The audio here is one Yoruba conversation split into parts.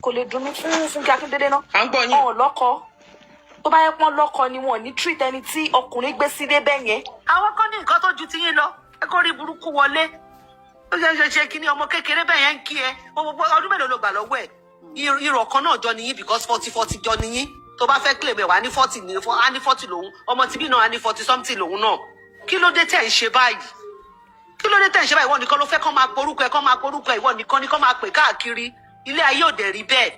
Kò lè dùn mí fún Fúnkẹ́ Akíndélé náà. À ń gbọ́ yín. Wọn ò lọ́kọ. Tó bá yẹ pọ́n lọ́kọ ni, wọn ò ní treat ẹni tí ọkùnrin gbé sílé bẹ́ẹ̀ yẹn. Àwọn kan ní nǹkan tó ju tiyín lọ. Ẹ kó rí burúkú wọlé, ó ṣe kí ni ọmọ kékeré bẹ́ẹ̀ yẹn ń kí ẹ. Ọdún mélòó ló gbà lọ́wọ́ ẹ̀? Irọ́ kan náà jọ nìyí, because 40 40 jọ nìyí. Tó bá fẹ́ claim ẹ̀, wá ní 40 ní, á ní 40 lòun. Ọmọ tìbí náà á ní 40 something lòun náà. Kí ló dé tẹ̀ ń ṣe báyìí? Kí ló dé tẹ̀ ń ṣe báyìí? Ìwọ nìkan ló fẹ́ kọ́ máa porúkọ ẹ, kọ́ máa porúkọ ẹ. Ìwọ nìkan ni kọ́ máa pè káàkiri. Ilé ayé ò dẹ̀ rí bẹ́ẹ̀.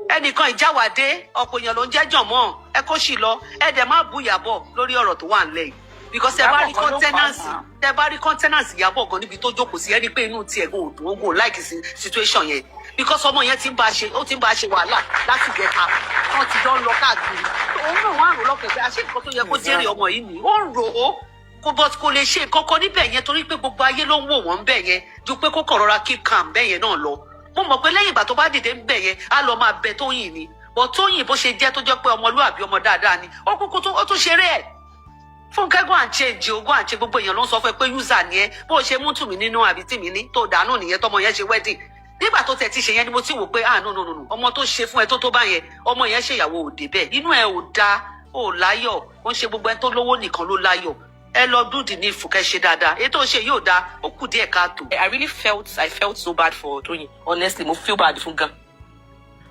Ẹnìkan ìjáwádé, ọ̀pọ̀ èèyàn ló ń jẹ́ jọ̀mọ́. Ẹ kó sì lọ, ẹ dẹ̀ má bú Ìyábọ̀ lórí ọ̀rọ̀ tó wà nílẹ̀ yìí, because ẹ bá rí Ìyábọ̀ kan ló fà á countenance náà. tẹ bá rí countenance Ìyábọ̀ gan níbi tó jókòó sí, ẹ rí pé inú tiẹ̀ gan ò dùn, ó gùn like situation yẹn, because ọmọ yẹn ti ń bá a ṣe, ó ti ń bá a ṣe wàhálà láti gẹ̀ta wọ́n ti jọ ń lọ káàkiri. Òun náà wà rò lọ́kàn pé àṣé nǹkan tó yẹ kó jèrè ọmọ yìí ni ó ń rò ó kó, but kò lè ṣe nǹkan kan níbẹ̀ yẹn, torí pé gbogbo ayé ló ń wò wọ́n bẹ̀ yẹn, ju pé kó kàn rọra keep calm bẹ́ẹ̀ yẹn náà lọ. Mo mọ̀ pé lẹ́yìn ìgbà tó bá dìde ń bẹ̀ yẹn, á lọ máa bẹ Tóyìn ni. But Tóyìn, bó ṣe jẹ́ tó jẹ́ pé ọmọlúàbí, ọmọ dáadáa ni, ó kúkú tó ó tún ṣeré ẹ̀. Fúnkẹ́, go and change o, go and change. Gbogbo èèyàn ló ń sọ fún ẹ pé user ni ẹ. Bó o ṣe mú tùmí nínú àbí tìmí ní tó dànù nìyẹn. Tọmọ yẹn ṣe wedding, nígbà tó tẹ̀ ti ṣe yẹn ni mo ti wò pé, ah, no, no, no, no, ọmọ tó ṣe fún ẹ tó bá yẹn, ọmọ yẹn ṣèyàwó òde bẹ́ẹ̀, inú ẹ ò da, ò láyọ̀. Ó ń ṣe gbogbo ẹni tó lówó nìkan ló láyọ̀. Ẹ lọ dúdì ní ìfúkẹ́ ṣe dáadáa. Èyí tó ṣe yóò dáa, ó kù díẹ̀ káàtó. I really felt I felt so bad for Toyin. Honestly, mo feel bad fún gan.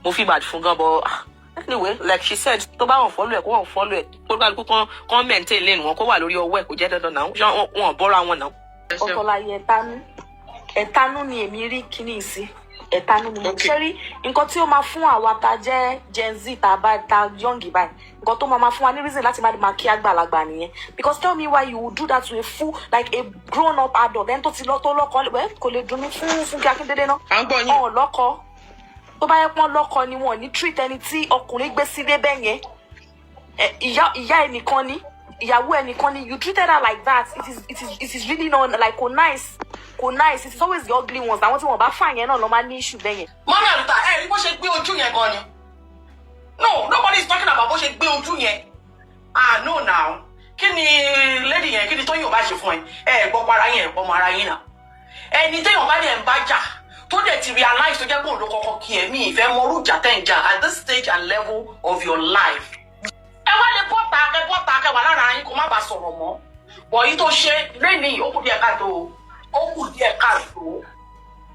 Mo feel bad fún gan, but ah, anyway, like she said, tó bá wọn follow ẹ̀, kó wọn follow ẹ̀. Kó kálukú kan maintain lane wọn, kó wà lórí ọwọ́ ẹ̀, kò jẹ́ dandan náà. Ṣé wọn bọ́ra wọn náà? Ọ̀tọ̀ láyé ẹ̀tanú. Ẹ̀tanú ni èmi rí kíní sí. Ẹ̀tanú ni mo ṣe rí. Nǹkan tí ó máa fún àwa tá jẹ́ Gen Z, tá bá tá young báyìí, nǹkan tó máa fún wa ní reason láti máa kí àgbàlagbà nìyẹn, because tell me why you would do that to a full, like a grown up adult, ẹni tó ti lọ, tó lọ́kọ. Well, kò lè dùn mí fún Fúnkẹ́ Akíndélé náà. À ń gbọ́ yín. Wọn ò lọ́kọ. Tó bá yẹ pọ́n lọ́kọ ni, wọn ò ní treat ẹni tí ọkùnrin gbé sílé bẹ́ẹ̀ yẹn. Ìyá ẹnìkan ni, ìyàwó ẹnìkan ni, you treated her like that. It is really not like, kò nice, kò nice. It is always the ugly ones, àwọn tí wọn bá fà yẹn náà lọ máa ní issue bẹ́ẹ̀ yẹn. Mọ́mí àlùtà, ẹ rí bó ṣe gbé ojú yẹn gan ni. No, nobody is talking about bó ṣe gbé ojú yẹn. Ah, no now, kí ni lady yẹn, kí ni Tóyìn ò bá ṣe fún ẹ? Ẹ gbọ́ para yín, ẹ pọ́ mọ́ ara yín náà. Ẹni téèyàn bá dẹ̀ ń bá jà, tó dẹ̀ ti realize, tó jẹ́ pé òun ló kọ́kọ́ kí ẹ, mi ìfẹ́ mọrú ìjà tẹ̀ ń jà at this stage and level of your life. Ẹ wá lè bọ́ta, ẹ bọ́ta, kẹ wà lára yín, kó má bàa sọ̀rọ̀ mọ́. Wọ̀nyí tó ṣe lẹ́nìí, ó kù díẹ̀ káàtó, ó kù díẹ̀ káàtó,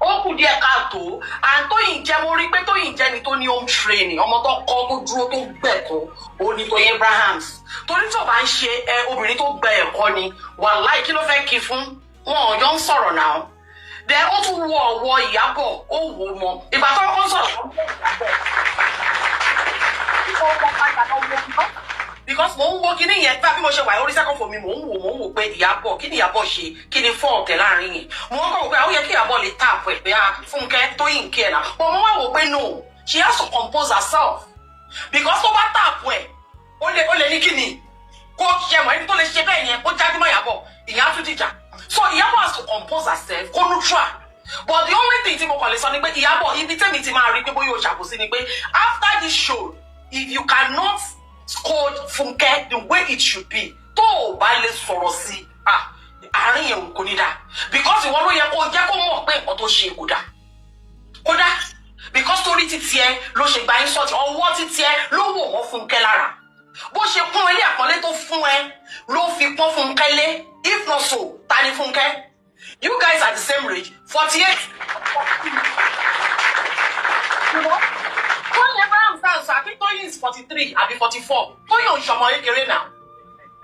ó kù díẹ̀ káàtó. And Tóyìn jẹ́, mo rí pé Tóyìn jẹ́ ni tó ní home training, ọmọ tó kọ́, tó dúró, tó gbẹ̀kọ́, ó ní Tóyìn Abrahams. Torí tó bá ń ṣe ẹ obìnrin tó gbẹ ẹ̀kọ́ ni, wàláì, kí ló fẹ́ kí fún wọn? Ò jọ ń sọ̀rọ̀ náà. Then ó tún wo ọ̀wọ́ Ìyábọ̀, ó wò ó mọ́ ìgbà tó kọ́kọ́ ń sọ̀rọ̀, ó mọ padà lọ wo, because mò ń wo kíní yẹn bá bí mo ṣe wà orí second phone mi, mò ń wò pé Ìyábọ̀, kí ni Ìyábọ̀ ṣe, kí ni fault ẹ̀ láàrin yẹn. Mo ń kọ́ wò pé àwọn yẹ kí Ìyábọ̀ lè tap ẹ̀ pé, ah, Fúnkẹ́, Tóyìn kí ẹ̀ náà, but mo wá wò pé no, she has to compose herself, because tó bá tap ẹ̀, ó lè ní kíni kó ṣe mọ̀ ẹni tó lè ṣe bẹ́ẹ̀ yẹn, kó jáde mọ́ Ìyábọ̀, ìyẹn á tún dìjà. So Ìyábọ̀ has to compose herself, kó neutral. But the only thing tí mo kàn lè sọ ni pé Ìyábọ̀, ibi tẹ́mi ti máa rí pé bóyá o ṣàbòsí ni pé after this show, if you cannot scold Funke the way it should be, tó o bá lè sọ̀rọ̀ sí i, ah, àárín yẹn kò ní dáa, because ìwọ ló yẹ kó jẹ́ kó mọ̀ pé nǹkan tó ṣe kò dáa, kò dáa, because torí títí ẹ ló ṣe gba insult, ọwọ́ títí ẹ ló wò wọ́n Fúnkẹ́ lára. Bó ṣe pọ́n ilé àpọ́nlé tó fún ẹ ló fi pọ́n Fúnkẹ́ lé. If not so, ta ni Fúnkẹ́? You guys are the same age, 48. You know? Tóyìn Abraham stands, I think Tóyìn is 43 àbí 44. Tóyìn ò ń ṣọmọ kékeré náà.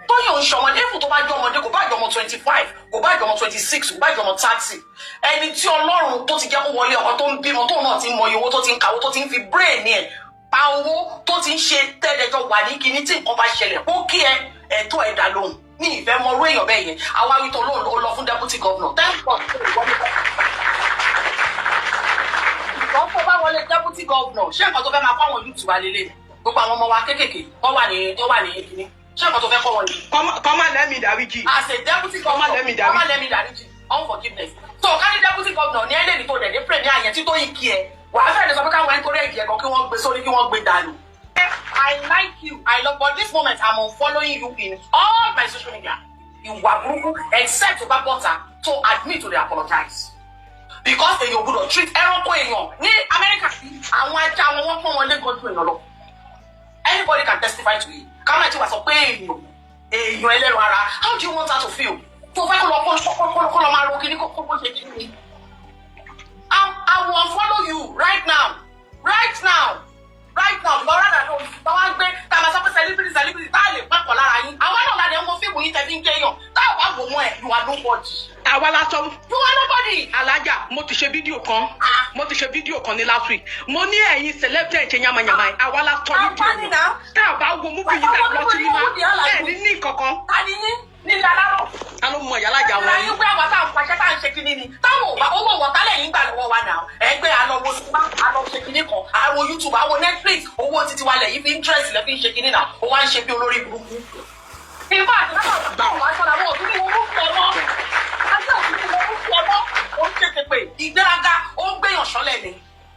Tóyìn ò ń ṣọmọ. Even tó bá jẹ́ ọmọdé, kò bá jẹ́ ọmọ 25, kò bá jẹ́ ọmọ 26, kò bá jẹ́ ọmọ 30. Ẹni tí Ọlọ́run tó ti jẹ́ kó wọlé ọkọ, tó ń bímọ, tó náà ti ń mọyì owó, tó ti ń kàwó, tó ti ń fi brain ẹ̀ pa owó, tó ti ń ṣe tẹ́lẹ̀jọ wà ní kinní, tí nǹkan bá ṣẹlẹ̀, ó kí ẹ ẹ̀tọ́ ẹ̀ dá lóhùn ní ìfẹ́ mọ orú èèyàn bẹ́ẹ̀ yẹn. Àwa wí tó lóun ó lọ fún deputy governor. Thank God pé ìwọ ní ìgbọ́n tó bá wọlé deputy governor, ṣé nǹkan tó fẹ́ máa kọ́ àwọn youth wa lélẹ̀, gbogbo àwọn ọmọ wa kéékèèké tó wà ní kíní, ṣé nǹkan tó fẹ́ kọ́ wọn ni? Kọ́má lẹ́mìí dáríjì. As a deputy governor, Kọ́má lẹ́mìí dáríjì. Kọ́má lẹ́mìí dáríjì, unforgiveness. So ká ní deputy governor ní ẹlẹ́ni tó dẹ̀ ní premier yẹn tí tó yìí kí ẹ, wàá fẹ́ẹ̀ lè sọ pé káwọn ẹni tó rẹ̀ kí ẹ kan kí wọ́n gbé sórí, kí wọ́n gbé dànù. I like you, I love, but this moment I'm unfollowing you in all my social media. Ìwà burúkú, except to bá bọ́ta to admit to dey apologize. Because èèyàn ò gbọdọ̀ treat ẹranko èèyàn ní Amẹ́ríkà sí àwọn ajá wọn, wọ́n pọ́n wọn lé gan ju èèyàn lọ. Anybody can testify to it. Ká má ti wà sọ pé èèyàn, èèyàn ẹlẹ́ran ara. How do you want her to feel? Tó fẹ́ kó lọ kó lọ máa ro kíní kó ṣe kíní. I will unfollow you right now, right now, right now, because rather than tá wá ń gbé tá a máa sọ pé celebrity, celebrity, tá a lè pápọ̀ lára yín. Àwa náà la dẹ̀ ń wo fíìmù yín tẹ̀ fi ń kéèyàn. Tá a bá wò mọ́ ẹ̀, you are nobody. Àwa la sọ. You are nobody. Alájà, mo ti ṣe fídíò kan, mo ti ṣe fídíò kan ní last week. Mo ní ẹ̀yin celebrity ṣe yamayama yìí, àwa la sọ ní Àwa ni now. Tá a bá wo movie yìí, tá a lọ sinimá, ẹ̀ ní kankan. Ta ni yín nílẹ̀ alárò? Ta ló mọ ìyálàjà Ìyá wọn? Yín pé àwọn táwọn pàṣẹ tá à ń ṣe kinní ni. Táwọn ò bá owó wọ̀tá lẹ́yìn gbà lọ́wọ́ wa náà. Ẹ gbé àlọ́ wo sinimá, àlọ́ ṣe kinní kan, àwo YouTube, àwo Netflix, owó títí wa lẹ̀ yìí fi interest lẹ́ fi ń ṣe kinní náà. Ó wá ń ṣe bí olórí burúkú. In fact, látàwọn táwọn wá ṣọ́ra wọn ò tún ní wọn mú fún ọmọ. Ajé òtún ní wọn mú fún ọmọ. Ó ń ṣètè pé ìgbéraga ó ń gbéyàn ṣọ́lẹ̀ ni.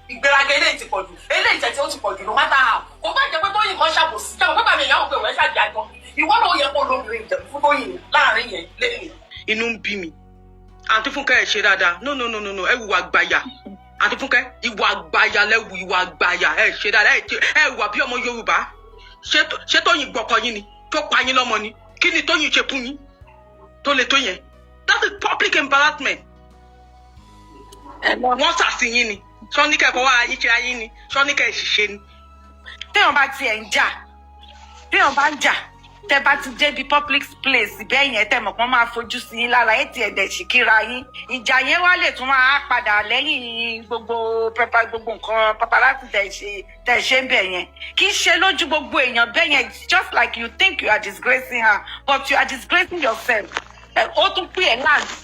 Ìgbéraga eléyìí ti pọ̀ jù. Eléyìí tẹ̀tí ó ti pọ̀ jù, no matter how. Kò bá jẹ́ pé Tóyìn kan ṣàbòsí. Ṣé àwọn pépà mi ìyàwó pé òun ẹ̀ ṣàjẹ́ àjọ? Ìwọ náà ó yẹ kó lóbìnrin ìjẹ̀bú fún Tóyìn láàrin yẹn lẹ́yìn. Inú ń bí mi. Àǹtí Fúnkẹ́, ẹ ṣe dáadáa. No, no, no, no, no, ẹ wùwà gbàyà. Àǹtí Fúnkẹ́, ìwà àgbàyà lẹ́wù, ìwà àgbàyà. Ẹ ṣe dáadáa, ẹ wà bí ọmọ Yorùbá. Ṣé Tóyìn gbọ́kọ yín ni tó pa yín lọ́mọ ni? Kí ni Tóyìn ṣe fún yín tó le tó yẹn? That is public embarrassment. Wọ́n ṣàṣìyín ni sọ́níkẹ́ fọwọ́ ayé ṣe ayé ni sọ́níkẹ́ ṣiṣẹ́ ni. Téèyàn bá tiẹ̀ ń jà, téèyàn bá ń jà, tẹ bá ti débi public place bẹ́ẹ̀ yẹn, tẹ mọ̀ pọ́n máa fojú sí yín lára ẹ̀, tiẹ̀ dẹ̀ sì kíra yín, ìjà yẹn wá lè tún máa padà lẹ́yìn gbogbo pẹpa, gbogbo nǹkan paparazzi tẹ̀ ṣe ń bẹ̀ yẹn. Kì í ṣe lójú gbogbo èèyàn bẹ́ẹ̀ yẹn. It's just like you think you are disgracing her, but you are disgracing yourself. Ó tún pè ẹ́ láǹtí,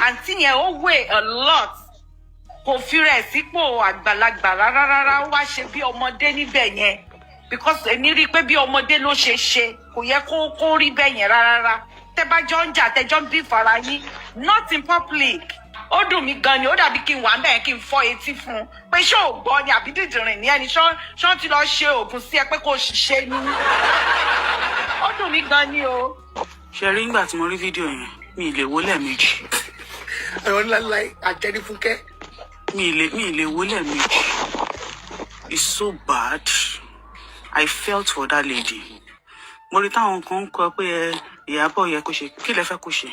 àǹtí yẹn, ó weigh a lot. Kò fi rẹ̀ sípò àgbàlagbà rárá rárá. Ó wá ṣe bí ọmọdé níbẹ̀ yẹn, because èmi rí i pé bí ọmọdé ló ṣe ṣe. Kò yẹ kó rí bẹ́ẹ̀ yẹn rárá rárá. Tẹ́ bá jọ ń jà, tẹ́ jọ ń bí fara yín, not in public. Ó dùn mí gan ni. Ó dàbí kí n wà mẹ́ẹ̀, kí n fọ́ etí fún un pé ṣé ò gbọ́ ni àbí dìdìrìn ní ẹni ṣán ti lọ ṣe oògùn sí ẹ pé kò ṣiṣẹ́ ní. Ó dùn mí gan ni o. Ṣe rí, nígbà tí mo rí fídíò yẹn, mi ì lè wò lẹ́ẹ̀mejì. Ẹ̀rọ ńlá ńlá àjẹrí Fúnkẹ́. Mi ì lè wò lẹ́ẹ̀mejì. It's so bad. I felt for that lady. Mo rí táwọn kan ń kọ pé ẹ Ìyábọ̀ yẹ kó ṣe. Kí lẹ fẹ́ kó ṣe?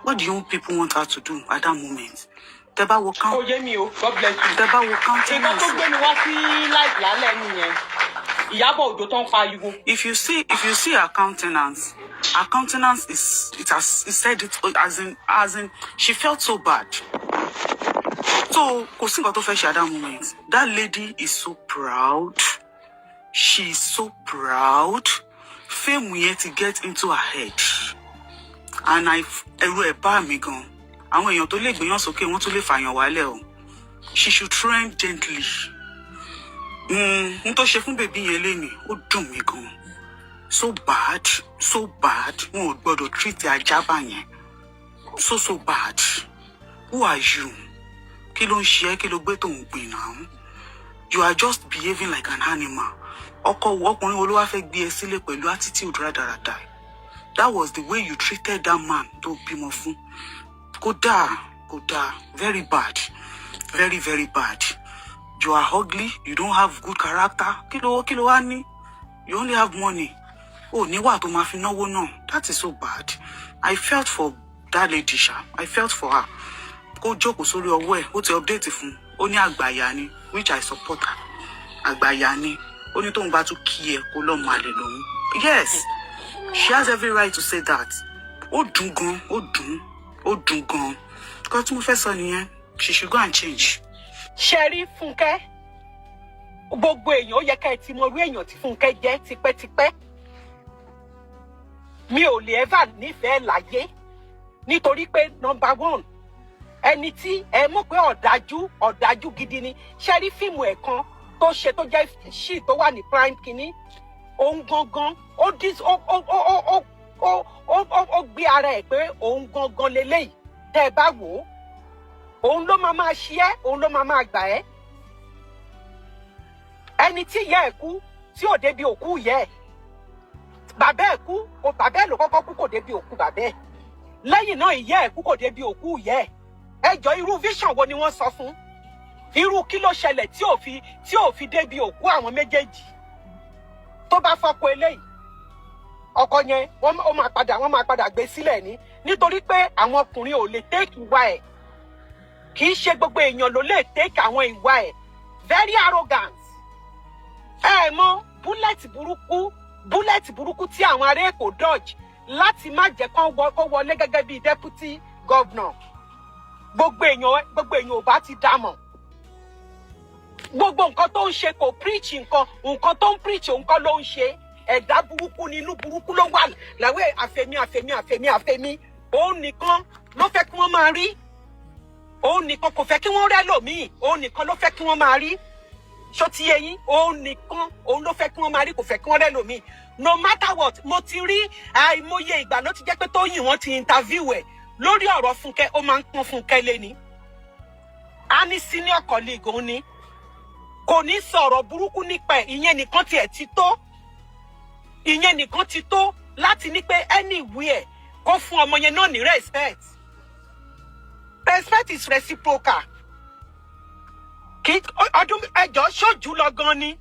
What do you people want her to do at that moment? Tẹ bá wo Kò yé mi o. God bless you. Tẹ bá wo Nǹkan tó countenance. gbé mi wá sí live lálẹ́ nìyẹn, Ìyábọ̀ Òjó tó ń pariwo. If you see her countenance, her countenance is, it has, it said it, as in she felt so bad. So kò sí nǹkan tó fẹ́ ṣe at that moment. That lady is so proud. She is so proud. Fame yẹn ti get into her head and I, ẹ̀rù ẹ̀ bá mi gan. Àwọn èèyàn tó lè gbéyàn sókè, wọ́n tún lè fàyàn wálẹ̀ o. She should train gently. N tó ṣe fún baby yẹn lénìí, ó dùn mí gan. So bad, so bad. Wọn ò gbọdọ̀ treat ajá báyẹn. So, so bad. Who are you? Kí ló ń ṣe ẹ́? Kí ló gbé tó ń gbìn náà? You are just behaving like an animal. Ọkọ wo, ọkùnrin wo ló wá fẹ́ gbé ẹ sílé pẹ̀lú attitude rádaràda? That was the way you treated that man tó bímọ fún. Kódà, kódà, very bad, very, very bad. You are ugly. You don't have good character. Kí ló wá ní? You only have money. Ò níwà tó máa fi náwó náà. That is so bad. I felt for that lady ṣá. I felt for her. Kó jókòó sórí ọwọ́ ẹ̀. Ó ti update fún un, ó ní àgbàyà ni, which I support her. Àgbàyà ni. Ó ní tóun bá tún kí ẹ kó lọ́mọ àlè lòun. Yes, she has every right to say that. Ó dùn gan, ó dùn, ó dùn gan. Nǹkan tí mo fẹ́ sọ nìyẹn. She should go and change. Ṣe rí Fúnkẹ́, gbogbo èèyàn, ó yẹ ká ẹ ti mọ irú èèyàn tí Fúnkẹ́ jẹ́ tipẹ́tipẹ́. Mi ò lè ever nífẹ̀ẹ́ láyé, nítorí pé number one, ẹni tí ẹ mọ̀ pé ọ̀dájú, ọ̀dájú gidi ni. Ṣe rí fíìmù ẹ̀ kan tó ṣe, tó jẹ́ ṣì tó wà ní prime kínní, òun gangan ó dis ó ó ó ó ó ó ó ó gbé ara ẹ̀ pé òun gangan leléyìí. Tẹ́ ẹ bá wò ó, òun ló máa máa ṣe ẹ́, òun ló máa máa gbà ẹ́. Ẹni tí ìyá ẹ̀ kú tí ò débi òkú ìyá ẹ̀, bàbá ẹ̀ kú, bàbá ẹ̀ ló kọ́kọ́ kú, kò débi òkú bàbá ẹ̀. Lẹ́yìn náà, ìyá ẹ̀ kú, kò débi òkú ìyá ẹ̀. Ẹ jọ, irú vision wo ni wọ́n sọ fún? Irú kí ló ṣẹlẹ̀ tí ò fi débi òkú àwọn méjèèjì? Tó bá fọ́kọ eléyìí, ọkọ yẹn, wọ́n ó máa padà, wọ́n máa padà gbé sílẹ̀ ní, nítorí pé àwọn ọkùnrin ò lè take ìwà ẹ̀. Kì í ṣe gbogbo èèyàn ló lè take àwọn ìwà ẹ̀. Very arrogant. Ẹ mọ bullet burúkú, bullet burúkú tí àwọn ará Èkó dodge láti má jẹ́ kó wọlé gẹ́gẹ́ bíi deputy governor. Gbogbo èèyàn ò bá ti dá mọ̀. Gbogbo nǹkan tó ń ṣe, kò preach nǹkan. Nǹkan tó ń preach, òun kọ́ ló ń ṣe. Ẹ̀dá burúkú ni, inú burúkú ló wà láwẹ̀. Àfẹ̀mí, àfẹ̀mí, àfẹ̀mí, àfẹ̀mí, òun nìkan ló fẹ́ kí wọ́n máa rí. Òun nìkan, kò fẹ́ kí wọ́n rẹ́ lòmíì. Òun nìkan ló fẹ́ kí wọ́n máa rí. Ṣó ti yé yín? Òun nìkan, òun ló fẹ́ kí wọ́n máa rí, kò fẹ́ kí wọ́n rẹ́ lòmíì, no matter what. Mo ti rí àìmọye ìgbà ló ti jẹ́ pé Tóyìn, wọ́n ti interview ẹ̀ lórí ọ̀rọ̀ Fúnkẹ́, ó máa ń pọ́n Fúnkẹ́ lé ní. A ní senior colleague òun ni, kò ní sọ̀rọ̀ burúkú nípa ẹ̀. Ìyẹn nìkan tiẹ̀ ti tó, ìyẹn nìkan ti tó láti ní pé anywhere kó fún ọmọ yẹn náà ní respect. Respect is reciprocal. Kí ọdún ẹjọ́ ṣojú lọ gan ni,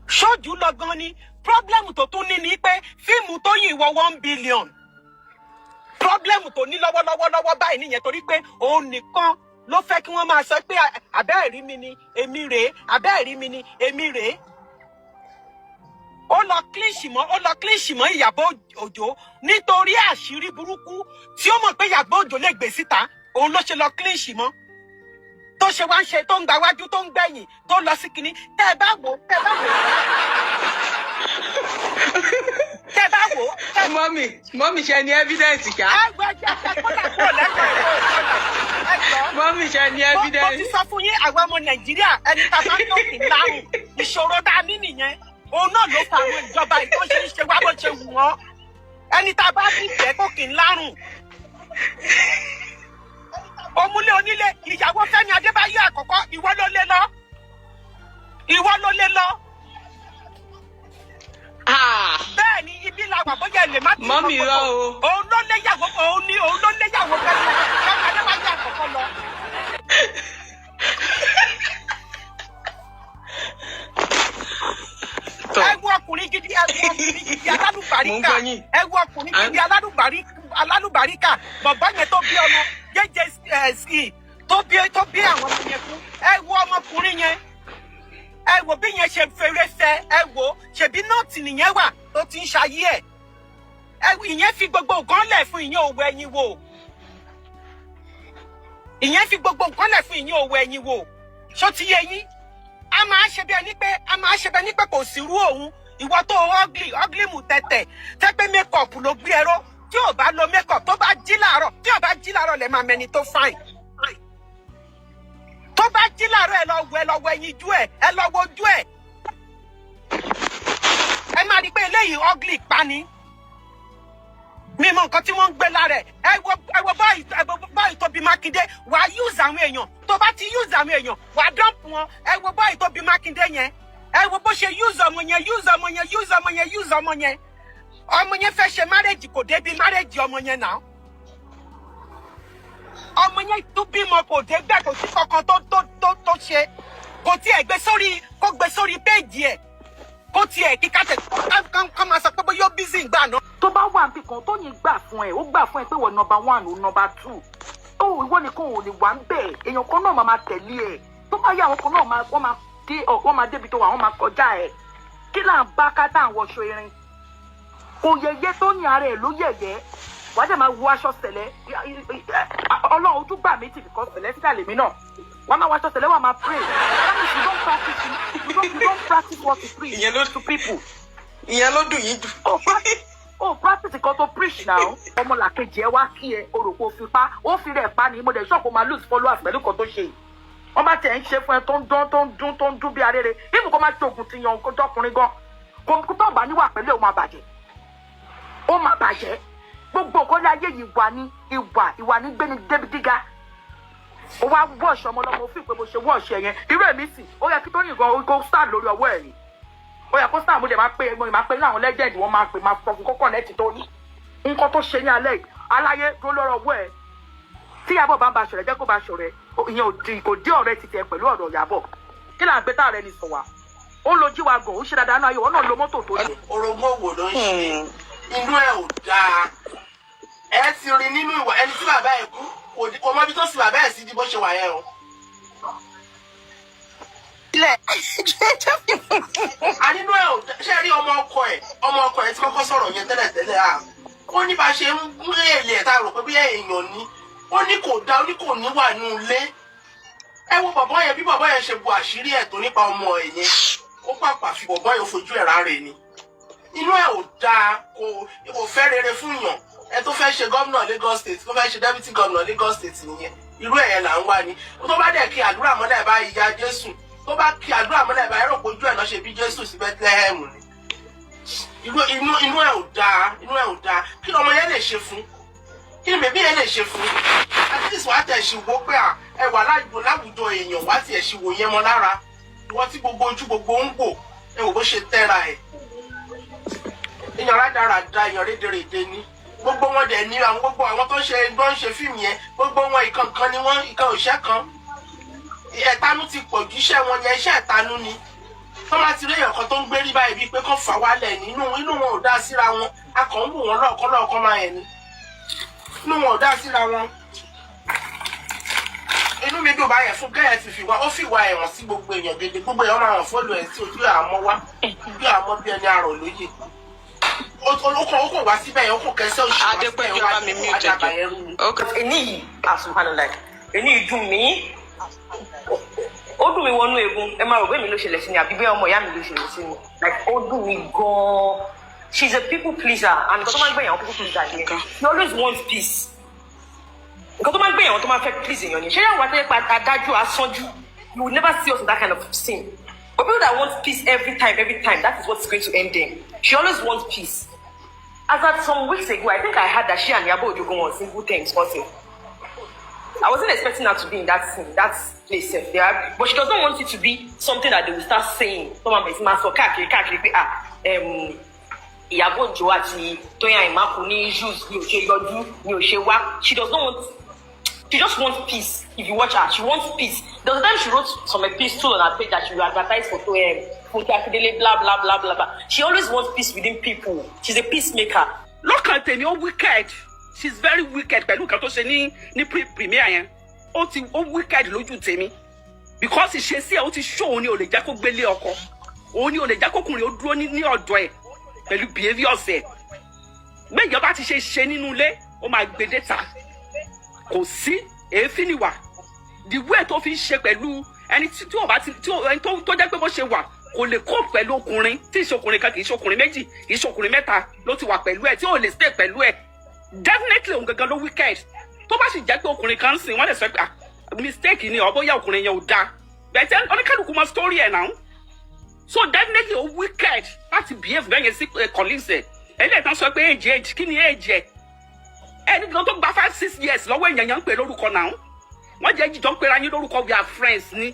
ṣojú lọ gan ni. Problem tó tún ní ni pé fíìmù Tóyìn wọ 1 billion. Problem tó ní lọ́wọ́lọ́wọ́ lọ́wọ́ báyìí nìyẹn, torí pé òun nìkan ló fẹ́ kí wọ́n máa sọ pé àbẹ́ ẹ̀rí mi ni, èmi rèé, àbẹ́ ẹ̀rí mi ni, èmi rèé. Ó lọ clinch mọ́ Ìyábọ̀ Òjó nítorí àṣírí burúkú tí ó mọ̀ pé Ìyábọ̀ Òjó lè gbé síta. Òun ló ṣe lọ clinch mọ́, tó ṣe wá ń ṣe, tó ń gba wájú, tó ń gbẹ̀yìn, tó lọ sí kinní. Tẹ́ ẹ bá wò, tẹ́ ẹ bá wò, tẹ́ ẹ bá wò. Mummy, mummy, ṣe ní evidence ṣá? Ẹ gbọ́, ẹ jẹ́ kó dà kúrò lẹ́kọ̀ọ́ ẹ jọ. Mummy, ṣe ní Mo ti evidence? sọ fún yín, àwọn ọmọ Nàìjíríà, ẹni tá a bá ń tòkì lárùn, ìṣòro tá a ní nìyẹn. Òun náà ló fa àwọn ìjọba yìí tó ṣe ń ṣe wá bó ṣe wù wọ́n. Ẹni tá a bá bí ìfẹ́ kò kì í lárùn. Òmùlé onílé, ìyàwó Fẹ́mi Adébáyọ̀ àkọ́kọ́, ìwọ ló lé lọ, ìwọ ló lé lọ. Ah, Bẹ́ẹ̀ ni, ibi la wà, bóyá ẹ lè má ti Mummy, irọ́ o. Òun ló léyàwó, òun ní, òun ló léyàwó Fẹ́mi Adébáyọ̀ àkọ́kọ́ lọ. Tọ́. Ẹ wo ọkùnrin gidi, ẹ wo ọkùnrin gidi Mo ń alálùbáríkà. gbọ́ yín. Ẹ wo ọkùnrin gidi alálùbáríkà, bàbá yẹn tó bí ọmọ jẹjẹ ẹ tó bí àwọn ọmọ yẹn fún. Ẹ wo ọmọkùnrin yẹn, ẹ wo bí yẹn ṣe fèrè fẹ. Ẹ wo, ṣèbí nọ́ọ̀tì nìyẹn wà tó ti ń ṣayé ẹ. Ẹ ìyẹn fi gbogbo nǹkan lẹ̀ fún, ìyẹn òwò ẹyin wò. Ìyẹn fi gbogbo nǹkan lẹ̀ fún, ìyẹn òwò ẹyin wò. Ṣó ti yé yín? A máa ṣe bí ẹni pé kò sí irú òun. Ìwọ tó ugly, ugly mù tẹ̀tẹ̀, tẹ́ pé make up ló gbé ẹrọ. Tí ò bá lo make up, tó bá jí láàárọ̀, tí ò bá jí láàárọ̀, lẹ máa mẹni tó fine. Tó bá jí láàárọ̀, ẹ lọ wo, ẹ lọ wo ẹyin jú ẹ, ẹ lọ wo ojú ẹ, ẹ máa rí i pé eléyìí ugly pa ni. Mi mọ nǹkan tí wọ́n ń gbé lára ẹ̀. Ẹ wo báyìí, ẹ wo báyìí Tóbi Mákindé. Wàá use àwọn èèyàn, tó bá ti use àwọn èèyàn, wàá dump wọn. Ẹ wo báyìí Tóbi Mákindé yẹn, ẹ wo bó ṣe use ọmọ yẹn, use ọmọ yẹn, use ọmọ yẹn, use ọmọ yẹn. Ọmọ yẹn fẹ́ ṣe marriage, kò débi marriage ọmọ yẹn náà. Ọmọ yẹn tún bímọ, kò dé bẹ́ẹ̀, kò sí kankan tó ṣe, kò tiẹ̀ gbé sórí, kó gbé sórí péèjì ẹ̀, kó tiẹ̀ kíkà tẹ̀ ká máa sọ pé bóyá ó busy ń gbà náà. Tó bá wà níbì kan, Tóyìn gbà fún ẹ, ó gbà fún ẹ pé wọ́n number one, ó number two, ó ìwọ nìkan ò lè wà ń bẹ̀. Èèyàn kan náà máa tẹ̀lé ẹ. Tó bá yẹ, àwọn kan náà máa, wọ́n máa dé ọ, wọ́n máa débi tó wà, wọ́n máa kọjá ẹ. Kí là ń bá ká tá à ń wọṣọ irin? Kò yẹyẹ Tóyìn, ara ẹ ló yẹyẹ. Wàá dẹ̀ máa wọ aṣọ sẹ̀lẹ̀. Ọlọ́run ojú gbà mí tì, because sẹ̀lẹ̀ síta lèmi náà. Wàá máa wọ aṣọ sẹ̀lẹ̀, wàá máa pray. That means you don't practice, you don't practice what you preach Ìyẹn ló to people. Ìyẹn ló dùn yín jù. Oh, practice, oh, practice nǹkan tó preach now. Ọmọlàkejì ẹ wá kí ẹ, o rò pé o fi pa, ó fi rẹ̀ pa ni. Mo dẹ̀ ṣọ́ọ̀kù máa lose followers pẹ̀lú nǹkan tó ṣe yìí. Wọ́n bá tiẹ̀ ń ṣe fún ẹ, tó ń dán, tó ń dún, tó ń dún bí arére, ibù kó máa ṣe oògùn ti yan ọkùnrin gan, kò tó bá níwà pẹ̀lú ẹ̀, ó máa bàjẹ́, ó máa bàjẹ́. Gbogbo nǹkan ní ayé yìí wà ní ìwà, ìwà ní gbéni débi gíga. Ó wá wọ́ọ̀ṣì ọmọ ọlọ́mọ, ó fi pé mo ṣe wọ́ọ̀ṣì ẹ̀ yẹn. Irú èmi sì, ó yẹ kí Tóyìn gan kó stand lórí ọwọ́ ẹ̀ ni. Ó yẹ kó stand. Mo dẹ̀ máa pé, mo máa pé ní àwọn legend, wọ́n máa pè, máa sọ fún kókó nẹ́ẹ̀tì tó ní nǹkan tó ṣe ní alẹ́ yìí. Aláyé tó lọ́rọ̀ ọwọ́ ẹ̀. Tí Ìyábọ̀ bá ń ba ṣọ̀rẹ́, jẹ́ kó bá ṣọ̀rẹ́. Ìyẹn ò di, kò dé ọ̀rẹ́ titi ẹ pẹ̀lú ọ̀rọ̀ Ìyábọ̀. Kí là ń gbé táàrẹ ni sọ wá? Ó ń lo jíwa gàn, ó ń ṣe dáadáa náà, ayé wọn náà lo mọ́tò tó yẹ. Orogún òwò ló ń ṣe, inú ẹ ò dáa. Ẹ ti rí nínú ìwà ẹni tí bàbá ẹ kú, kò mọ ibi tó sì bàbá ẹ sí di bó ṣe wà yẹn o. Ilẹ̀. A nínú ẹ ò ṣe rí ọmọ ọkọ ẹ, ọmọ ọkọ ẹ tí kọ́kọ́ sọ̀rọ̀ yẹn tẹ́lẹ̀tẹ́lẹ̀ à, ó ní bá ṣe ń gún èlé ẹ̀ tá a rò pé bí èèyàn ni, ó ní kò dá, ó ní kò ní wà nínú ilé. Ẹ wo bọ̀bọ́ yẹn, bí bọ̀bọ́ yẹn ṣe bu àṣírí ẹ̀ tó nípa ọmọ ẹ̀ yẹn, ó pàpà fi bọ̀bọ́ yẹn fojú ẹ̀ ráre ni. Inú ẹ̀ ò dáa, kò fẹ́ rere fún yàn. Ẹ tó fẹ́ ṣe gómìnà Lagos State, tó fẹ́ ṣe deputy governor Lagos State nìyẹn. Irú ẹ̀yẹn là ń wá ni. Tó bá dẹ̀ kí àdúrà mọ́lẹ̀ báyìí, ya Jésù, tó bá kí àdúrà mọ́lẹ̀ báyìí, rò pé ojú ẹ̀ náà ṣe bí Jésù sí Bethlehem ni. Inú ẹ̀ ò dáa, inú ẹ̀ ò dáa. Kí ni ọmọ yẹn lè ṣe fún? Kí ni bèbí yẹn lè ṣe fún? At least wàá tẹ̀ ṣì wò pé à ẹ wà láwùjọ èèyàn, wàá tiẹ̀ ṣì wò yẹn mọ́ lára. Ìwọ tí gbogbo ojú gbogbo ń wò, ẹ wò bó ṣe tẹ́ra ẹ̀. Èèyàn rádaràda, èèyàn rédèrèdè ni gbogbo wọn dẹ̀ ní. Àwọn gbogbo àwọn tó ń ṣe fíìmù yẹn, gbogbo wọn ìkan kan ni wọ́n, ìkan òṣẹ́ kan. Ẹ̀tanú ti pọ̀ ju iṣẹ́ wọn yẹn, iṣẹ́ ẹ̀tanú ni. Tó bá ti rí èèyàn kan tó ń gbérí báyìí, bíi pé kán fà wálẹ̀ nínú, inú wọn ò dá síra wọn. A kàn ń wò wọ́n lọ́ọ̀kan lọ́ọ̀kan máa yẹn ni. Inú wọn ò dá síra wọn. Inú mi dùn báyẹn fún gẹ́yẹ̀ ti fi wá, ó fi wá ẹ̀wọ̀n sí gbogbo èèyàn gidi. Gbogbo èèyàn máa hàn follow ẹ̀ sí ojú àmọ́ wá bí àmọ́ bí ẹni àrò lóye. Ó kàn wá síbẹ̀ yẹn, ó kàn kẹsẹ́ òṣì wá síbẹ̀. Adépẹ́jọ́ yẹn, wá bá mi wá mute. dàbà Ẹjọ́. yẹn rú ni. Ok. Èní yìí, ah, subhanallah, èní yìí dùn mí, ó dùn mí wọnú egun. Ẹ máa rò pé mi ló ṣẹlẹ̀ sí ni àbí bẹ́ẹ̀ ọmọ ìyá mi ló ṣẹlẹ̀ sí ni. Like, ó dùn mí gan-an. She's a people pleaser, and nǹkan tó máa ń gbẹ̀yìn àwọn people pleaser yẹn, she always wants peace. Nǹkan tó máa ń gbẹ̀yìn àwọn tó máa ń fẹ́ please èèyàn ni ṣé yàrá wa tẹ́lẹ̀ pa adájú asánjú. You will never see us in that kind of scene, but people that want peace every time, every time, that is what's going to end them. She always wants peace. As at some weeks ago, I think I heard that she and Iyabo Ojo go on single terms also. I wasn't expecting her to be in that scene, that place sef there, but she does not want it to be something that they will start saying. Tó máa bẹ̀rẹ̀ sí máa sọ káàkiri káàkiri pé, ah, Ìyábọ̀ Òjó àti Tóyìn Àìmákù ní issues, ní ò ṣe yọjú, ní ò ṣe wá. She does not want, she just wants peace. If you watch her, she wants peace. There was a time she wrote some epistle on her page that she will advertise for Funke Akindele, blah blah blah blah blah. She always wants peace within people. She's a peacemaker. Lọ́kàn tèmi, ó wicked. She's very wicked pẹ̀lú nǹkan tó ṣe ní premiere yẹn. Ó ti ó wicked lójú tèmi because ìṣesí ẹ̀, ó ti ṣó òun ni ò lè jẹ́ kó gbélé ọkọ, òun ni ò lè jẹ́ kókùnrin ó dúró ní ọ̀dọ̀ ẹ̀ pẹ̀lú behaviours ẹ̀. Gbẹ̀yìn bá ti ṣe ṣe nínú ilé, ó máa gbé déta. Kò sí èéfín níwà. The way tó fi ń ṣe pẹ̀lú ẹni tí ò bá ti tí ẹni tó jẹ́ pé bó ṣe wà, kò lè cope pẹ̀lú ọkùnrin, tí ì ṣe ọkùnrin kan, kì í ṣe ọkùnrin méjì, kì í ṣe ọkùnrin mẹ́ta ló ti wà pẹ̀lú ẹ̀ tí ò lè stay pẹ̀lú ẹ̀. Definitely, òun gangan ló wicked. Tó bá sì jẹ́ pé ọkùnrin kan ń sìn, wọ́n lè sọ pé, ah, mistake ni, ọ bóyá ọkùnrin yẹn ò dáa bẹ́ẹ̀. Oníkálukú mọ story ẹ̀ náà. So definitely, ó wicked láti behave bẹ́ẹ̀ yẹn sí colleagues ẹ̀. Eléyìí tán sọ pé age, kí ni age ẹ̀? Ẹni kan tó gba 5, 6 years lọ́wọ́ èèyàn yẹn ń pè lórúkọ náà. Wọ́n jẹ́ jíjọ ń pera yín lórúkọ, we are friends ni.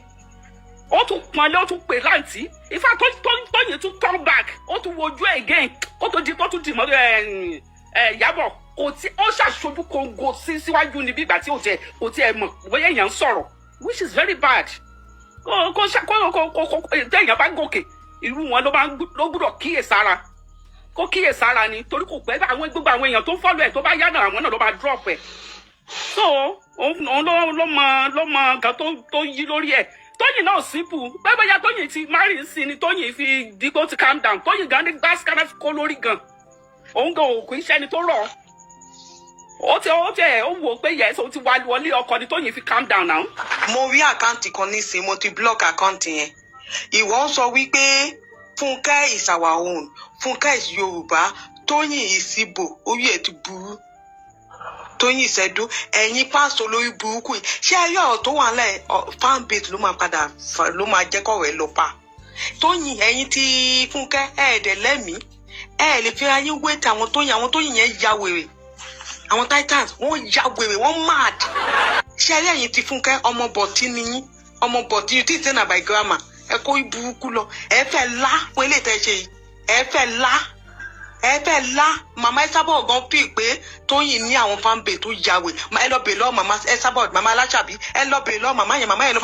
Ó tún pọnlé, ó tún pè láǹtí ifá tó Tóyìn tún turn back, ó tún wojú ẹ̀ again kó tó di, kó tún dì mọ́ ẹ ẹ Ìyábọ̀. Kò tí ó ṣàṣojú kóńgò sí síwájú ni bí ìgbà tí ò tiẹ̀ kò tiẹ̀ mọ̀ bóyá èèyàn ń sọ̀rọ̀, which is very bad. Kó ṣe kó téèyàn bá gòkè, irú wọn ló máa ń ló gbúdọ̀ kíyèsára, kó kíyèsára ni, torí kò pẹ́, àwọn gbogbo àwọn èèyàn tó ń follow ẹ̀, tó bá yá náà, àwọn náà ló máa drop ẹ̀. So òun ló mọ nǹkan tó yí lórí ẹ̀. Tóyìn náà simple bẹ́ẹ̀. Bóyá Tóyìn ti marry sí ni Tóyìn fi dípò ti calm down. Tóyìn gan ní gbásíkánná kó lórí gan. Òun gan òkú iṣẹ́ ni tó rọ̀. Ó ti ẹ̀ ó wò ó pé yes, ó ti wá wọlé ọkọ ni Tóyìn fi calm down now. Mo rí account kan nísìnyí, mo ti block account yẹn. Ìwọ ń sọ wípé Fúnkẹ́ is our own, Fúnkẹ́ is Yorùbá, Tóyìn is Igbo. Orí ẹ̀ ti burú, Tóyìn ìṣẹ́dú. Ẹ̀yin pásítọ̀ lórí burúkú yìí, ṣé ẹ rí ọ̀rọ̀ tó wà nílẹ̀? Fan base ló máa padà ló máa jẹ́ kọ̀rọ̀ ẹ lọ pa Tóyìn. Ẹ̀yin tí Fúnkẹ́ ẹ̀ẹ́dẹ̀ lẹ́mìí, ẹ̀ lè fi ayé wé ti àwọn Tóyìn. Àwọn Tóyìn yẹn ya wèrè, àwọn Titans wọ́n ya wèrè, wọ́n mad. Ṣé ẹ rí ẹ̀yin tí Fúnkẹ́, ọmọ bọ̀tí ni yín, ọmọ bọ̀tí. You think say na by grammar? Ẹ kó burúkú lọ. Ẹ fẹ́ lá fún eléyìí tẹ́ ṣe yìí, ẹ fẹ́ lá. Ẹ fẹ́ lá màmá Esabod gan fi pé Tóyìn ní àwọn fanbase tó yàwé. Ẹ lọ bèè lọ màmá Esabod, màmá Aláṣàbí, ẹ lọ bèè lọ màmá yẹn, màmá yẹn lọ.